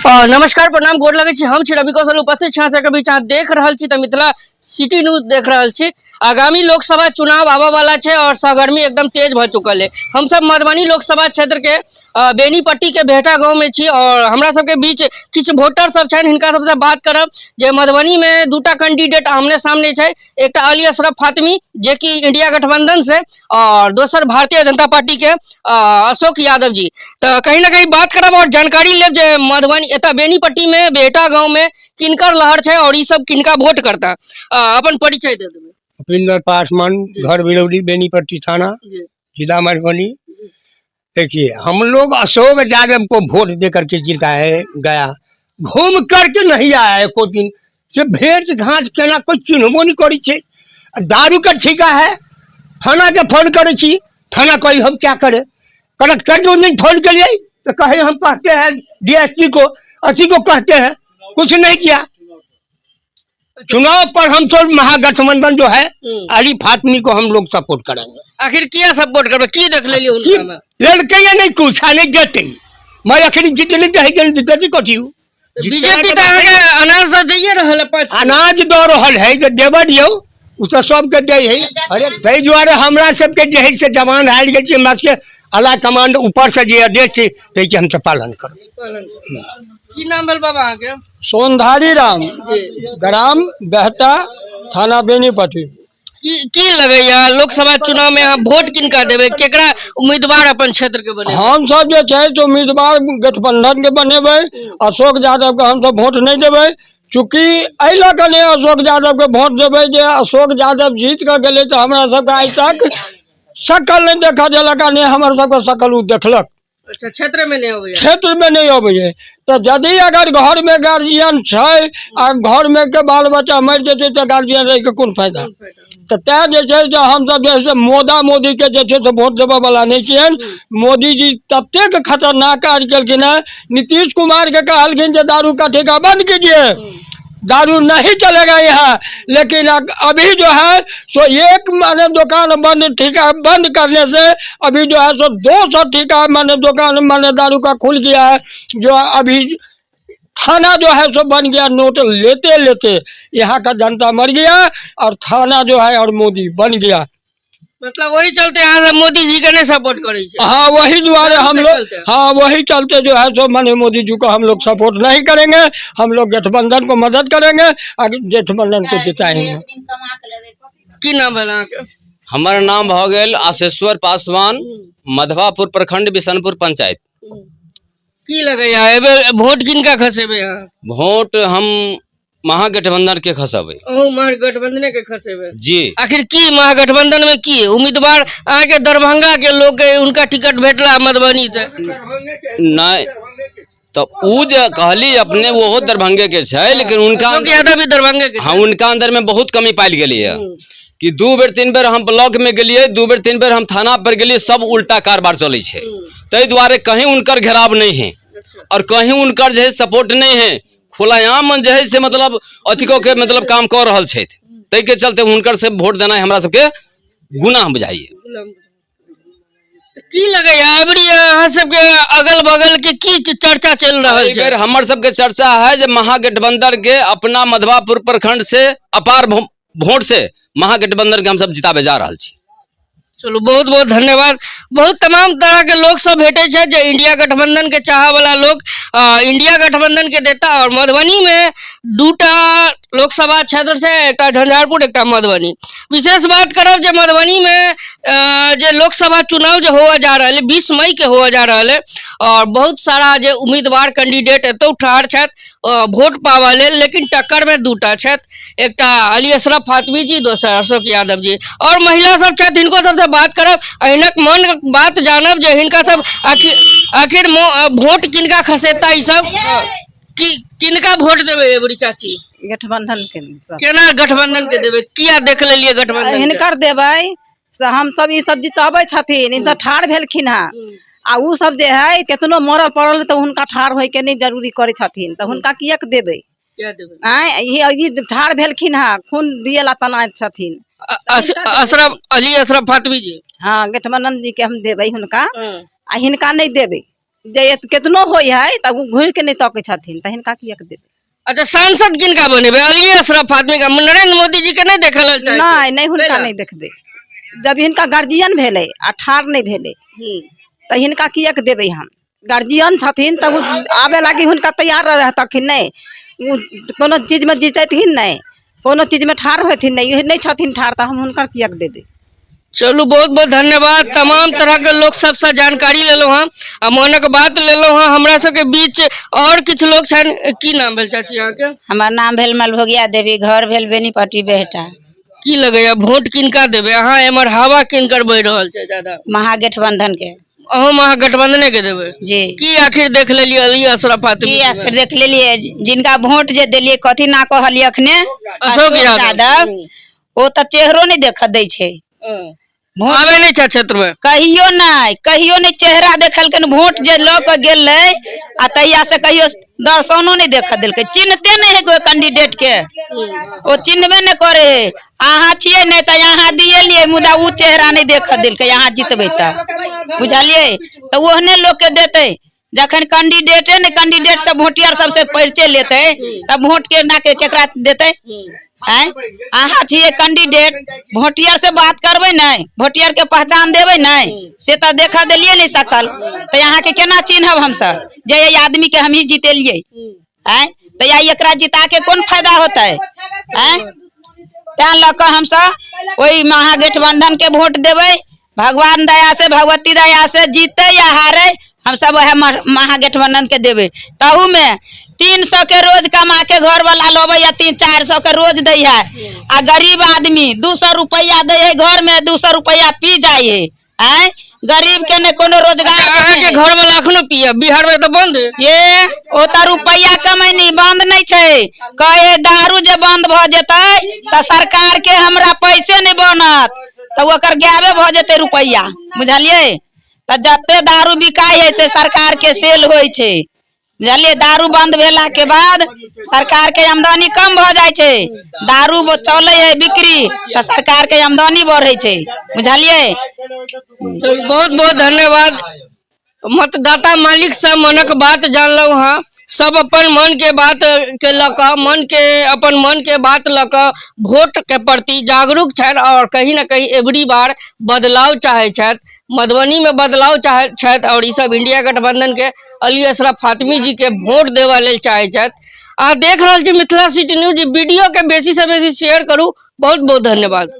नमस्कार, प्रणाम, गोर लगै छी। हम छी रवि कौशल, उपस्थित छी अहाँ सबके बीच। अहाँ देख रहल छी तऽ मिथिला सिटी न्यूज देख रहल छी। आगामी लोकसभा चुनाव आबऽ वाला छै और सरगर्मी एकदम तेज भऽ चुकल है। हमसब मधुबनी लोकसभा क्षेत्र के बेनीपट्टी के बेहटा गांव में छी और हमरा सबके बीच किछु वोटर सब छनि, हिनका सबसँ बात करब जे मधुबनी में दूटा कैंडिडेट आमने सामने छै, एकटा अली अशरफ फातमी जे कि इंडिया गठबंधन से और दोसर भारतीय जनता पार्टी के अशोक यादव जी। तऽ कहीं ना कहीं बात करब और जानकारी लेब जे मधुबनी एतऽ बेनीपट्टी में बेहटा गांव में किनकर लहर छै और ई सब किनका वोट करता। अपन परिचय दे देबै। उपेंद्र पासवान, घर बिरौली, बेनीपट्टी थाना, जिला मधुबनी। देखिए, हम लोग अशोक यादव को वोट दे करके जिताए गया, घूम करके नहीं आया एको दिन से भेंट घाट केना, कोई चिन्हबो नहीं करी छे। दारू के ठेका है, थाना के फोन करे छी, थाना कही हम क्या करे, कलेक्टर जो दिन फोन के लिए तो कहे हम कहते हैं डीएसपी को, अथी को कहते हैं, कुछ नहीं किया। चुनाव पर हम तो महागठबंधन जो है अली फातमी को हम लोग सपोर्ट करेंगे। आखिर किया सपोर्ट करबै, की देख लेलियै हुनका में? लड़के या नहीं कुछ आ नहीं देते, मैं अखनी जीतली तो है दिक्कत ही कथी। बीजेपी तऽ अहाँके अनाज तऽ दैये रहल है 5 अनाज दऽ रहल है जे देबऽ दियौ, ओ तऽ सबके दै है। अरे ताहि दुआरे हमरा सबके जे है से जवान हारि गेल छी, हमरा सबके आला कमांड ऊपर से जे आदेश छै ताहिके हमसब पालन करबै। की नाम भेल बाबा अहाँके? सोनधारी राम, ग्राम बेहटा, थाना बेनीपट्टी। की की लगैया लोकसभा चुनाव में अहाँ वोट किनका देबै, केकरा उम्मीदवार अपन क्षेत्र के बनेबै? हम सब जे छै से उम्मीदवार गठबंधन के बनेबै, अशोक यादव के हमसब वोट नहि देबै। चूँकि एहि लऽ कऽ नहि अशोक यादव के वोट देबै जे अशोक यादव जीत कऽ गेलै तऽ हमरा सबके आइ तक शकल नहि देखऽ देलक आ नहि हमर सबके शकल ओ देखलक। अच्छा, क्षेत्र में नहीं अबैया? क्षेत्र में नहीं अबैया। तऽ यदि अगर घर में गार्जियन छै आ घर में के बाल बच्चा मरि जेतै तऽ गार्जियन रहि कऽ कोन फायदा? तऽ तैं जे छै से हमसब जे है से मोदा मोदी के जे छै से वोट देबऽ वाला नहि छियनि। मोदी जी ततेक खतरनाक काज केलखिन हेँ। नीतीश कुमार के कहलखिन जे दारू का ठेका बंद कीजिए, दारू नहीं चलेगा यहाँ, लेकिन अभी जो है सो एक माने दुकान बंद, ठेका बंद करने से अभी जो है सो 200 ठेका माने दुकान माने दारू का खुल गया है। जो अभी थाना जो है सो बन गया, नोट लेते लेते यहाँ का जनता मर गया और थाना जो है और मोदी बन गया। मतलब वही चलते यहाँ से मोदी जी के नहीं सपोर्ट करे छे? हाँ, वही दुआरे हम लोग चलते। हाँ, वही चलते जो है सो माने मोदी जी को हम लोग सपोर्ट नहीं करेंगे। हम लोग गठबंधन को मदद करेंगे और गठबंधन को जिताएंगे। की नाम भेल अहाँके? हमर नाम भऽ गेल आशेश्वर पासवान, मधवापुर प्रखंड, बिशनपुर पंचायत। की लगैया एहिबेर वोट किनका खसेबै अहाँ? वोट हम महागठबंधन के खसेबै। अहूँ महागठबंधने के खसेबै? जी। आखिर की महागठबंधन में की उम्मीदवार अहाँके दरभंगा के लोग के उनका टिकट भेटला मधुबनी से? नहि तऽ उ जे कहली अपने ओहो दरभंगे के छै, लेकिन उनका अशोक यादव भी दरभंगे के। हाँ, उनका अंदर में बहुत कमी पायल गेली है कि 2 बेर 3 बेर हम ब्लॉक में गेलिए, 2 बेर 3 बेर हम थाना पर गेलिए, सब उल्टा कारबार चलै छै। ताहि दुआरे कहीं उनकर घेराव नहीं है और कहीं उनकर जे है सपोर्ट नहीं है। खुलायाम जे है से मतलब अथी कऽ के मतलब काम कऽ रहल छथि, ताहिके चलते हुनकर से वोट देनाइ हमरा सबके गुनाह बुझाइए। की लगैया अबरी अहाँ सबके अगल बगल के की चर्चा चलि रहल एहि छै? बेर हमर सबके चर्चा है जे महागठबंधन के अपना मधवापुर प्रखंड से अपार वोट से महागठबंधन के हमसब जिताबे जा रहल छी। चलू, बहुत बहुत धन्यवाद। बहुत तमाम तरह के लोग सब भेटे छै जे इंडिया गठबंधन के चाहे वाला लोग इंडिया गठबंधन के देता। और मधुबनी में दूटा लोकसभा क्षेत्र छै, एकटा झंझारपुर, एकटा मधुबनी। विशेष बात करब जे मधुबनी में जे लोकसभा चुनाव जे होअ जा रहल है, 20 मई के होअ जा रहल है और बहुत सारा जे उम्मीदवार कैंडिडेट एतौ ठाढ़ छथि वोट पाबऽ लेल, लेकिन टक्कर में दूटा छथि, एकटा अली अशरफ फातमी जी, दोसर अशोक यादव जी। और महिला सब छथि, हिनको सबसे बात करब, हिनक मन बात जानब जे हिनका सब आखिर वोट किनका खसेता, ई सब कि किनका वोट देबै एबरी चाची? गठबंधन के सब। केना गठबंधन के देबै? किया देख लेलियै गठबंधन के? हिनकर देबै से हम सब ई सब जिताबै छथिन, ई सब ठाढ़ भेलखिन हँ आ उ सब जे है केतनो मरल पड़ल तऽ हुनका ठाढ़ होइके नहि जरूरी करै छथिन, तऽ हुनका किएक देबै? किया देबै? आँय, ई ठाढ़ भेलखिन हँ, खून दिए ला तनाइत छथिन। अशरफ अली अशरफ फातमी जी। हँ, गठबंधन जी के हम देबै हुनका आ हिनका नहि देबै। जे केतनो होइ है तऽ ओ घुरि के नहि तकै छथिन, तऽ हिनका किएक देबै? अच्छा, सांसद किनका बनेबै? अली अशरफ फातमी का? नरेंद्र मोदी जी के नहि देखल चाहै? नहि नहि, हुनका कैला? नहि देखबै। जब हिनका गार्जियन भेलै आ ठाढ़ नहि भेलै तऽ हिनका किएक देबै हम? गार्जियन छथिन तऽ ओ आबे लागी हुनका तैयार रहतखिन नहि, ओ कोनो चीजमे जीतथिन नहि, कोनो चीजमे ठाढ़ होथिन नहि, नहि छथिन ठाढ़, तऽ हम हुनकर किएक देबै? चलू, बहुत बहुत धन्यवाद। तमाम तरहके लोक सबसँ जानकारी लेलहुँ हँ आ मोनक बात लेलहुँ हँ। हमरा सबके बीच आओर किछु लोक छनि। की नाम भेल चाची अहाँके? हमर नाम भेल मलभोगिया देवी, घर भेल बेनीपट्टी बेहटा। की लगैया, वोट किनका देबै अहाँ? एमहर हवा किनकर बहि रहल छै ज्यादा? महागठबंधन के। अहूँ महागठबंधने के देबै? जी। की आखिर देख लेलियै अली अशरफ फातमी? की आखिर देख लेलियै? जिनका वोट जे देलियै, कथी ना कहलियै अखने? अशोक यादव। ओ तऽ चेहरो नहि देखऽ दै छै। वोट आबै नहि छै क्षेत्र में? कहियो नहि, कहियो नहि चेहरा देखलखिन। वोट जे लऽ कऽ गेलै आ तहिया से कहियो दर्शनो नहि देखऽ देलकै। चिन्हते नहि है कोइ कैंडिडेट के, ओ चिन्हबे नहि करे है। अहाँ छियै नहि तऽ अहाँ दिएलियै, मुदा ओ चेहरा नहि देखऽ देलकै। अहाँ जितबै तऽ बुझलियै तऽ ओहने लोकके देतै। जखन कैंडिडेटे ने कैंडिडेट सब वोटियर सबसे परिचय लेतै तऽ वोट के ना के केकरा देतै? आँय, अहाँ छियै कैंडिडेट, वोटियर से बात करबै नहि, वोटियर के पहचान देबै नहि, से तऽ देखऽ देलियै नहि सकल, तऽ अहाँके केना चिन्हब हमसब जे एहि आदमी के हमही जितेलियै? आँय, तऽ आइ एकरा जिता के कोन फायदा होतै? आँय, तैं लऽ कऽ हमसब ओहि महागठबंधन के वोट देबै। भगवान दया से, भगवती दया से जीते या हारे, हमसब वएह महागठबंधन के देबै। तहूमे 300 के रोज कमा के घर वाला लबै या 300-400 के रोज दै है, आ गरीब आदमी 200 रुपैआ दै है घर में, 200 रुपैआ पी जाइ है। आँय, गरीब के नहि कोनो रोजगार। अहाँके घर वाला अखनो पिया? बिहार में तऽ बंद है। ये ओ तऽ रुपैआ कमैनी बंद नहि छै। कहे दारू जे बंद भऽ जेतै तऽ सरकार के हमरा पैसे नहि बनत, तऽ ओकर गायबे भऽ जेतै रुपैआ, बुझलियै? तऽ जते दारू बिकाइ है से सरकार के सेल होइ छै, बुझलियै? दारू बंद भेला के बाद सरकार के आमदनी कम भऽ जाइ छै। दारू चलै है बिक्री तऽ सरकार के आमदनी बढ़ै छै, बुझलियै? बहुत बहुत धन्यवाद। मतदाता मालिक से मनक बात जानलहुँ हँ। सब अपन मन के बात के लऽ कऽ, मन के अपन मन के बात लऽ कऽ वोट के प्रति जागरूक छथि और कहीं ना कहीं एवरी बार बदलाव चाहै छथि, मधुबनी में बदलाव चाहै छथि और ई सब इंडिया गठबंधन के अली अशरफ फातमी जी के वोट देबऽ लेल चाहै छथि। अहाँ देख रहल छी मिथिला सिटी न्यूज। वीडियो के बेसी से बेसी शेयर करू। बहुत बहुत धन्यवाद।